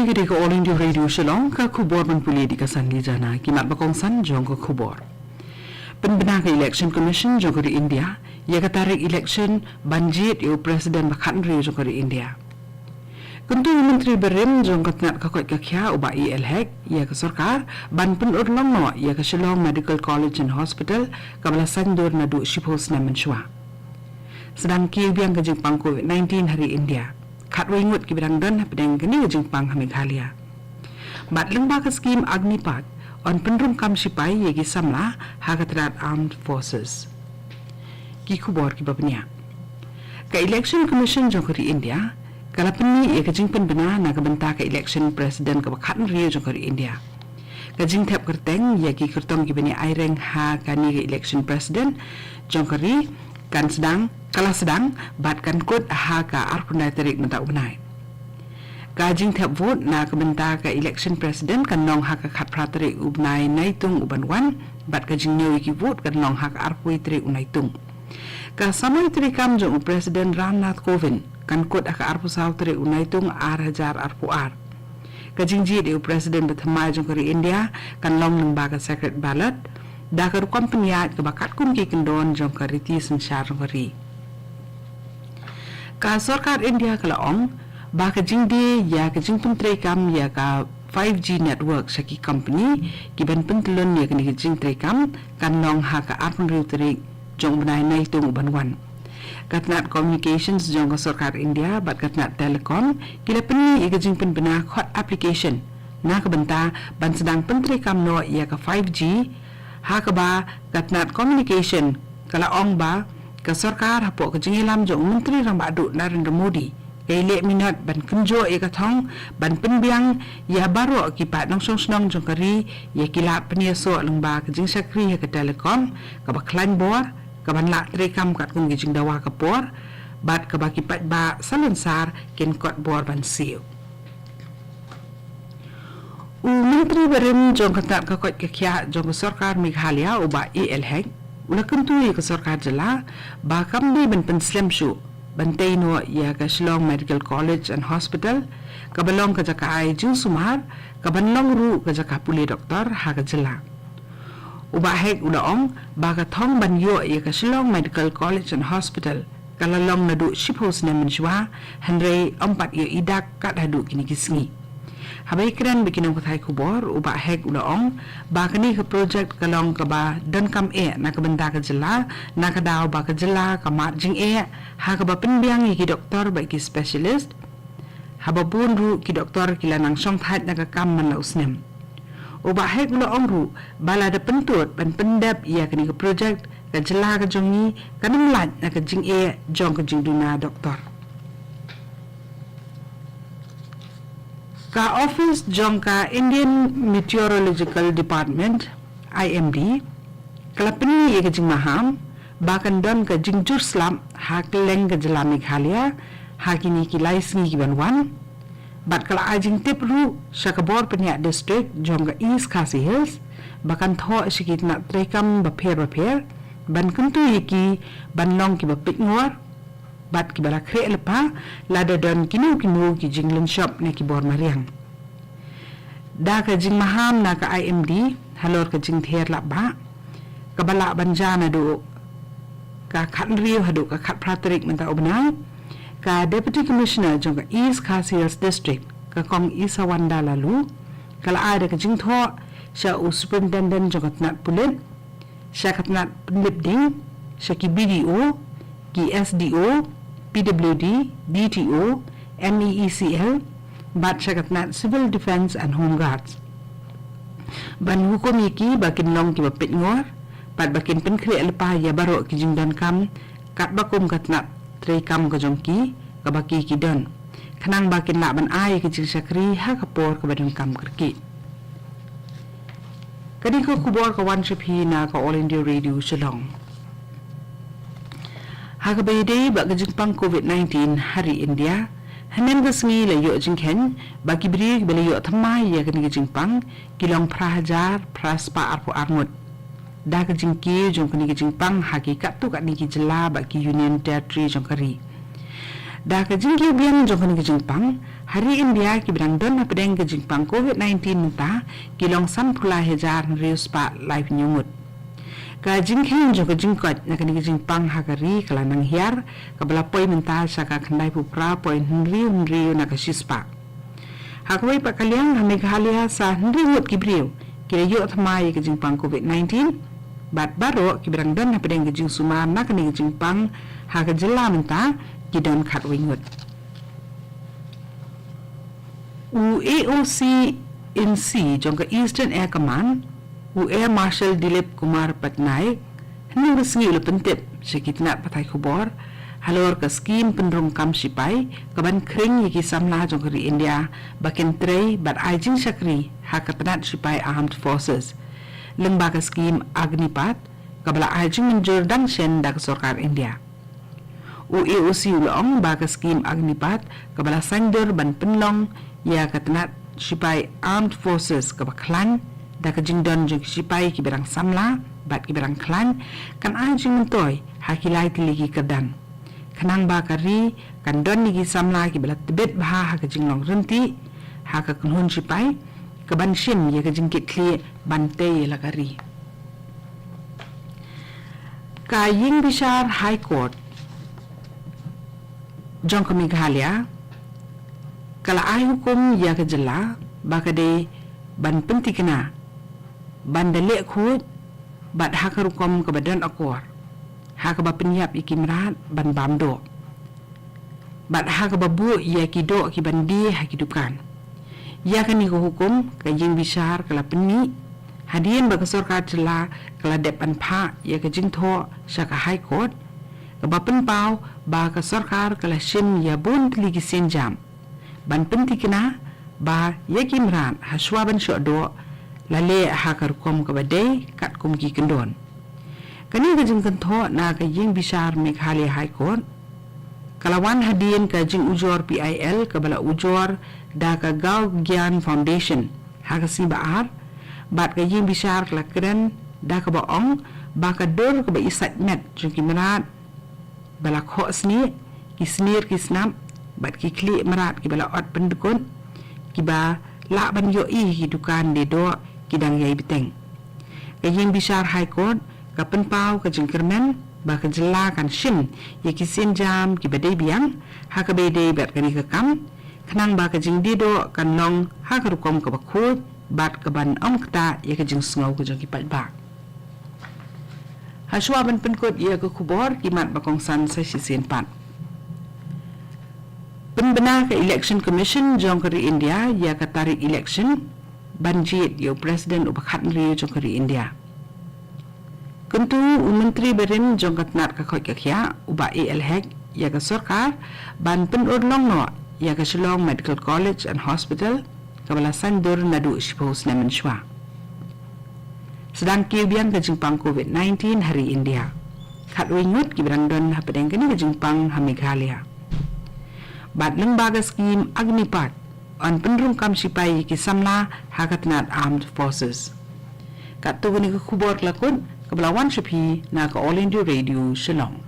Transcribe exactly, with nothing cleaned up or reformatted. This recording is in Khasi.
Kane ka All India Radio Shillong, ka khubor ban pule da ka Sanli Jana. Ki mat ba kongsan jong ka khubor. Pynbna ka Election Commission jong ka ri India ïa ka tarik election ban jied ïa u president ba khathynriew jong ka ri India. Kyntu u Myntri barim jong ka tnat ka koit ka khiah u Bah A L Hek ïa ka sorkar ban pynurlong noh ïa ka Shillong Medical College and Hospital kaba la saiñdur naduh shiphew snem mynshuwa. Sdang kiew biang ka jingpang COVID nineteen ha ri India. Khatwei ngut kiba dang don hapdeng kane ka jingpang ha Meghalaya. Bad lyngba ka skhim Agnipath yn pynrung kam sipai ïa ki samla ha ka tnat Armed Forces. Ki khubor kiba bniah. Ka Election Commission jong ka ri India ka la pynmih ïa ka jingpynbna na ka bynta ka election president kaba khathynriew jong ka ri India. Ka jingthep kyrteng ïa ki kyrtong kiba ïai aireng ha kane ka election president jong ka ri kan sdang, ka la sdang bad kan kut ha ka arphew khyndai tarik mynta u bnai. Ka jingthep vote na ka bynta ka election president kan long ha ka khatphra tarik u bnai Naitung u ban wan, bad ka jingñiew ïa ki vote kan long ha ka arphew tarik u Naitung. Ka samoi treikam jong u President Ram Nath Kovind kan kut ha ka arphew saw tarik u Naitung ar hajar arphew ar. Ka jingjied ïa u president ba thymmai jong ka ri India kan long lyngba ka secret ballot da ka rukom pynïaid kaba katkum ki kyndon jong ka riti synshar jong ka ri. Ka sorkar India ka la ong ba ka jingdie ïa ka jingpyntreikam ïa ka five G network sha ki company kiban pyntlun ïa kane ka jingtreikam kan long ha ka arphew tarik jong u bnai Naitung u ban wan. Ka tnat communications jong ka sorkar India bad ka tnat telecom ki la pynmih ïa ka jingpynbna khot application na ka bynta ban sdang pyntreikam noh ïa ka five G, ha kaba ka tnat communication ka la ong ba ka sorkar hapoh ka jingïalam jong u Myntri Rangbah Duh Narendra Modi ka ïaleh minot ban kynjoh ïa ka thong ban pynbiang ïa baroh ki paid nongshong shnong jong ka ri ïa ki lad pynïasoh lyngba ka jingshakri ha ka telecom kaba khlaiñ bor, kaban lah treikam katkum ki jingdawa ka por bad kaba ki paidbah salonsar kin kot bor ban siew. U Myntri barim jong ka tnat ka koit ka khiah jong ka sorkar Meghalaya u Bah A L Hek u la kyntu ïa ka sorkar jylla ba kam dei ban pynslem shuh ban tei noh ïa ka Shillong Medical College and Hospital kaba long ka jaka ai jingsumar kaban long ruh ka jaka pule doktor ha ka jylla. U Bah Hek u la ong ba ka thong ban ïoh ïa ka Shillong Medical College and Hospital ka la long naduh shiphew snem mynshuwa, hynrei ym pat ïohi dak kat haduh kine ki sngi. Haba ïakren bad ki nongpathai khubor, u Bah Hek u la ong ba kane ka project ka long kaba donkam eh na ka bynta ka jylla, na ka daw ba ka jylla ka mad jingeh ha kaba pynbiang ïa ki doktor bad ki specialist, haba bun ruh ki doktor ki la nang shongthait na ka kam man la u snem. U Bah Hek u la ong ruh ba lada pyntud ban pyndep ïa kane ka project, ka jylla ka jong ngi kan ym lait na ka jingeh jong ka jingduna doktor. Ka office jong ka Indian Meteorological Department, I M D, ka la pynmih ïa ka jingmaham ba kan don ka jingjur slap ha kylleng ka jylla Meghalaya ha kine ki lai sngi kiban wan. Bad ka la ai jingtip ruh sha ka bor pynïaid district jong ka East Khasi Hills ba kan thoh sha ki tnat treikam bapher bapher ban kyntu ïa ki ban long kiba peit ngor bad kiba la khreh lypa lada don kino kino ki jinglynshop ne ki bor mariang. Da ka jingmaham na ka I M D halor ka jingther lap bah kaba lah ban jia naduh ka khathynriew haduh ka khatphra tarik mynta u bnai, ka Deputy Commissioner jong ka East Khasi Hills District, ka Kong Isawanda Laloo, ka la ai da ka jingthoh sha u Superintendent jong ka tnat pulit, sha ka tnat pynlip ding, sha ki B D O, ki S D O, P W D, D T O, M E E C L, bad sha ka tnat Civil Defence and Home Guards, ban hukum ïa ki ba kin long kiba peit ngor bad ba kin pynkhreh lypa ïa baroh ki jingdonkam katba kum ka tnat treikam ka jong ki kaba ki ki don, khnang ba kin lah ban ai ïa ki jingshakri ha ka por kaba donkam kyrkieh. Kane ka khubor ka wan sha phi na ka All India Radio Shillong. Ha kaba ïadei bad ka jingpang COVID nineteen ha ri India, hynnin ka sngi la ïoh jingkheiñ ba ki briew kiba la ïoh thymmai ïa kane ka jingpang ki long phra hajar phra spah arphew ar ngut. Da ka jingkiew jong kane ka jingpang ha ki katto katne ki jylla bad ki Union Territory jong ka ri. Da ka jingkiew biang jong kane ka jingpang, ha ri India kiba dang don hapdeng ka jingpang covid nineteen mynta ki long sanphew lai hajar hynriew spah laiphew hynñiew ngut. Ka jingkheiñ jong ka jingkoit na kane ka jingpang ha ka ri ka la nang hiar, kaba la poi mynta sha ka khyndaiphew phra point hynriew hynriew na ka shispah. Ha kawei pat ka liang, ha Meghalaya sa hynriew ngut ki briew ki la ïoh thma ïa ka jingpang covid nineteen, bad baroh kiba dang don hapdeng ka jingsumar na kane ka jingpang ha ka jylla mynta ki don khatwei ngut. U A O C in C jong ka Eastern Air Command, u Air Marshal Dilip Kumar Patnaik, hynne ka sngi u la pyntip sha ki tnat pathai khubor halor ka skim pynrung kam shipai kaban khring ïa ki samla jong ka ri India ba kin trei bad ai jingshakri ha ka tnat shipai Armed Forces, lyngba ka skim Agnipath, kaba la ai jingmynjur dang shen da ka sorkar India. U A O C u la ong ba ka skim Agnipath, kaba la saiñdur ban pynlong ïa ka tnat shipai Armed Forces kaba khlaiñ, da ka jingdon jong ki shipai kiba dang samla bad kiba dang khlaiñ, kan ai jingmyntoi ha ki lai tylli ki kyrdan, khnang ba ka ri kan don ïa ki samla kiba la tbit bha ha ka jinglong ryntih ha ka kynhun shipai, kaban shim ïa ka jingkitkhlieh ban tei ïa la ka ri. Ka ïing bishar High Court jong ka Meghalaya ka la ai hukum ïa ka jylla ba ka dei ban pyntikna ban da leh khuid bad ha ka rukom kaba don akor, ha kaba pynïap ïa ki mrad ban bam doh, bad ha kaba buh ïa ki doh kiban die ha ki dukan. Ïa kane ka hukum ka ïing bishar ka la pynmih hadien ba ka sorkar jylla ka la dep ban phah ïa ka jingthoh sha ka High Court, kaba pynpaw ba ka sorkar ka la shim ïa bun tylli ki sienjam ban pyntikna ba ïa ki mrad ha shuwa ban shoh doh la leh ha ka rukom kaba dei katkum ki kyndon. Kane ka jingkynthoh na ka ïing bishar Meghalaya High Court ka la wan hadien ka jingujor P I L kaba la ujor da ka Gaw Gyan Foundation ha ka sngi ba ar, bad ka ïing bishar ka la kren da kaba ong ba ka dur kaba isait met jong ki mrad ba la khohsnieh, ki snier ki snap bad ki khlieh mrad kiba la ot pyndkut, kiba lah ban ïohi ha ki dukan die doh, ki dang ïai bteng. Ka ïing bishar High Court ka pynpaw ka jingkyrmen ba ka jylla kan shim ïa ki sienjam kiba dei biang ha kaba ïadei bad kane ka kam, khnang ba ka jingdie doh kan long ha ka rukom kaba khuid bad kaban ym ktah ïa ka jingsngew ka jong ki paidbah. Ha shuwa ban pynkut ïa ka khubor, ki mat ba kongsan sa shisien pat. Pynbna ka Election Commission jong ka ri India ïa ka tarik election ban jied ïa u president uba khathynriew jong ka ri India. Kyntu u Myntri barim jong ka tnat ka khoit ka khiah, u Bah A L Hek, ïa ka sorkar ban pynurlong noh ïa ka Shillong Medical College and Hospital, kaba la saiñdur naduh shiphew snem mynshuwa. Sdang kiew biang ka jingpang covid nineteen ha ri India. Khatwei ngut kiba dang don hapdeng kane ka jingpang ha Meghalaya. Bad lyngba ka skim Agnipath, yn pynrung kam shipai ïa ki samla ha ka tnat Armed Forces. Katto kane ka khubor ka la kut, kaba la wan sha phi na ka All India Radio Shillong.